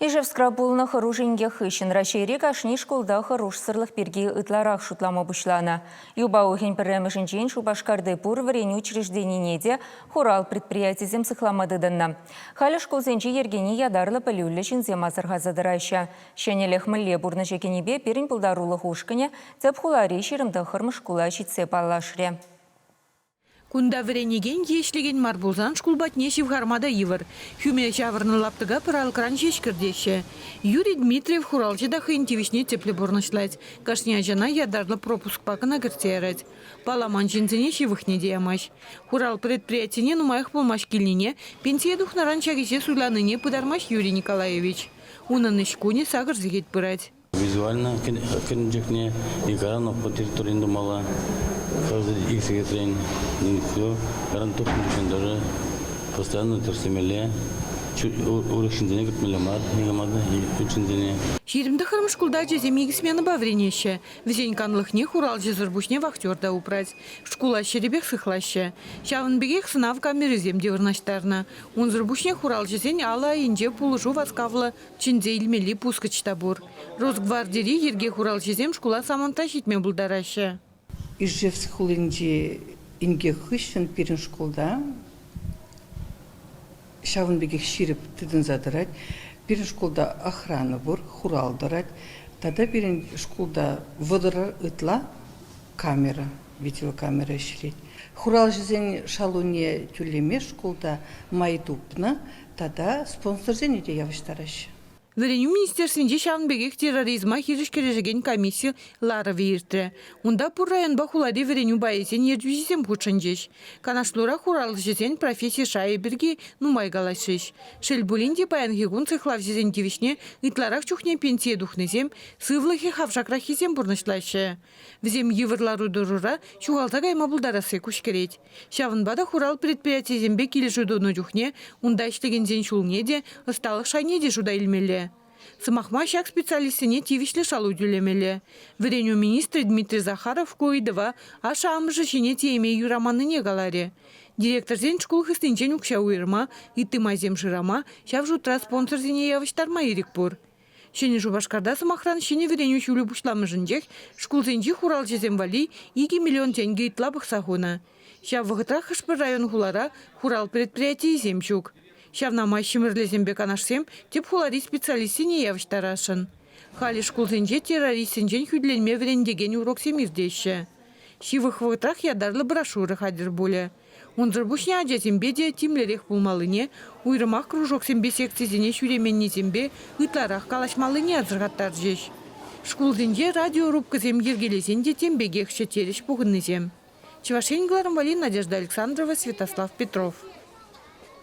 Ижевскра пулнӑ хӑрушӑ инкек хыҫҫӑн Раҫҫейри кашни шкулта хӑрушсӑрлӑх пирки ытларах шутлама пуҫланӑ. Юпа уйӑхӗн пӗрремӗшӗнчен Шупашкарти пур вӗренӳ учрежденине те хурал предприятисем сыхлама тытӑннӑ. Халӗ шкулсенчи йӗркене ятарлӑ пӗлӳллӗ ҫынсем асӑрхаса тӑраҫҫӗ. Ҫӗнӗлӗх мӗнле пурнӑҫа кӗнипе пирӗн пултарулӑх ушкӑнӗ тӗп хулари 29-мӗш шкула ҫитсе паллашрӗ. Кунта вӗренекен е ӗҫлекен мар пулсан шкул патне ҫывхарма та йывӑр. Хӳме ҫавӑрнӑ лаптӑка пӗр алӑкран ҫеҫ кӗртеҫҫӗ. Юрий Дмитриев хуралҫӑ та хӑйӗн тивӗҫне тӗплӗ пурнӑҫлать. Кашни ачана ятарлӑ пропускпа кӑна кӗртсе ярать. Палламан ҫынсене ҫывӑхне те ямасть. Хурал предприятине нумаях пулмасть килнине, пенсие тухнӑран ҫак ӗҫе суйланине пытармасть Юрий Николаевич. Унӑн ӗҫ кунӗ сакӑр сехет пырать. Визуально кӗнӗ чухне экран по территорине тумалла. Ик сехетрен все. Кайран тухнӑ чухне тоже постоянно тӗрӗслемелле. Урӑх ҫынсене кӗртмелле мар никама та, ют ҫынсене. 29-мӗш шкулта ачасем икӗ сменӑпа вӗренеҫҫӗ. Вӗсен канлӑхне хуралҫӑсӑр пуҫне вахтер та упрать. Шкула ҫӗрӗпех сыхлаҫҫӗ. Ҫавӑн пекех сӑнав камерисем те вырнаҫтарнӑ. Унсӑр пуҫне хуралҫӑсен алӑ айӗнче пулӑшу васкавлӑ Чӗнсе илмелли пускӑч та пур. Росгвардири йӗрке хуралҫисем шкула самантра ҫитме пултараҫҫӗ. Ижевск хулинчи инкек хыҫҫӑн пирӗн шкулта ҫавӑн пекех ҫирӗп тытӑнса тӑрать. Пирӗн шкулта охрана пур, хурал тӑрать. Тата пирӗн шкулта 30 ытла камера, видеокамера ӗҫлет. Хуралҫӑсен шалуне тӳлеме шкулта май тупнӑ. Тата спонсорсене те явӑҫтараҫҫӗ. Вӗренӳ министерствинче ҫавӑн пекех терроризма хирӗҫ кӗрешекен комисси ларӑвӗ иртрӗ. Унта пур районпа хулари вӗренӳ пайӗсен ертӳҫисем хутшӑнчӗҫ. Канашлура хуралҫӑсен професси шайӗ пирки нумай калаҫрӗҫ. Шел пулин те, паянхи кун сыхлавҫӑсен тивӗҫне ытларах чухне пенсие тухнисем, сывлӑхӗ хавшакраххисем пурнӑҫлаҫҫӗ. Вӗсем йывӑр лару-тӑрура ҫухалса кайма пултарасси куҫкӗрет. Ҫавӑнпа та хурал предприятийӗсемпе килӗшӳ тунӑ чухне унта ӗҫлекенсен ҫулне те, ӑсталӑх шайне те шута илмелле. Сӑмах май, ҫак специалистсене тивӗҫлӗ шалу тӳлемелле. Вӗренӳ министрӗ Дмитрий Захаров ку ыйтӑва ашшӗ-амӑшӗ ҫине тиеме юраманнине каларӗ. Директорсен шкул хыснинчен укҫа уйӑрма, ытти майсем шырама, ҫав шутра спонсорсене явӑҫтарма ирӗк пур. Ҫӗнӗ Шупашкарта, сӑмахран, ҫӗнӗ вӗренӳ ҫулӗ пуҫламӑшӗнчех шкулсенчи хуралҫӑсем валли 2 миллион тенкӗ ытла пӑхса хунӑ. Ҫав вӑхӑтрах хӑш-пӗр район-хулара хурал предприятийӗсем ҫук. Ҫавна май Ҫӗмӗрлесемпе Канашсем тӗп хулари специалистсене явӑҫтарасшӑн. Халӗ шкулсенче террористсенчен хӳтӗленме вӗрентекен уроксем иртеҫҫӗ. Ҫывӑх вӑхӑтрах ятарлӑ брошюра хатӗр пулӗ. Унсӑр пуҫне ачасемпе те тимлӗрех пулмаллине, уйрӑмах кружоксемпе секцисене ҫӳременнисемпе ытларах калаҫмаллине асӑрхаттарчӗҫ. Шкулсенче радиорубкӑсем йӗркелесен те тем пекехчӗ терӗҫ пухӑннисем. Чӑваш Ен кӑларӑм валли Надежда Александрова, Святослав Петров.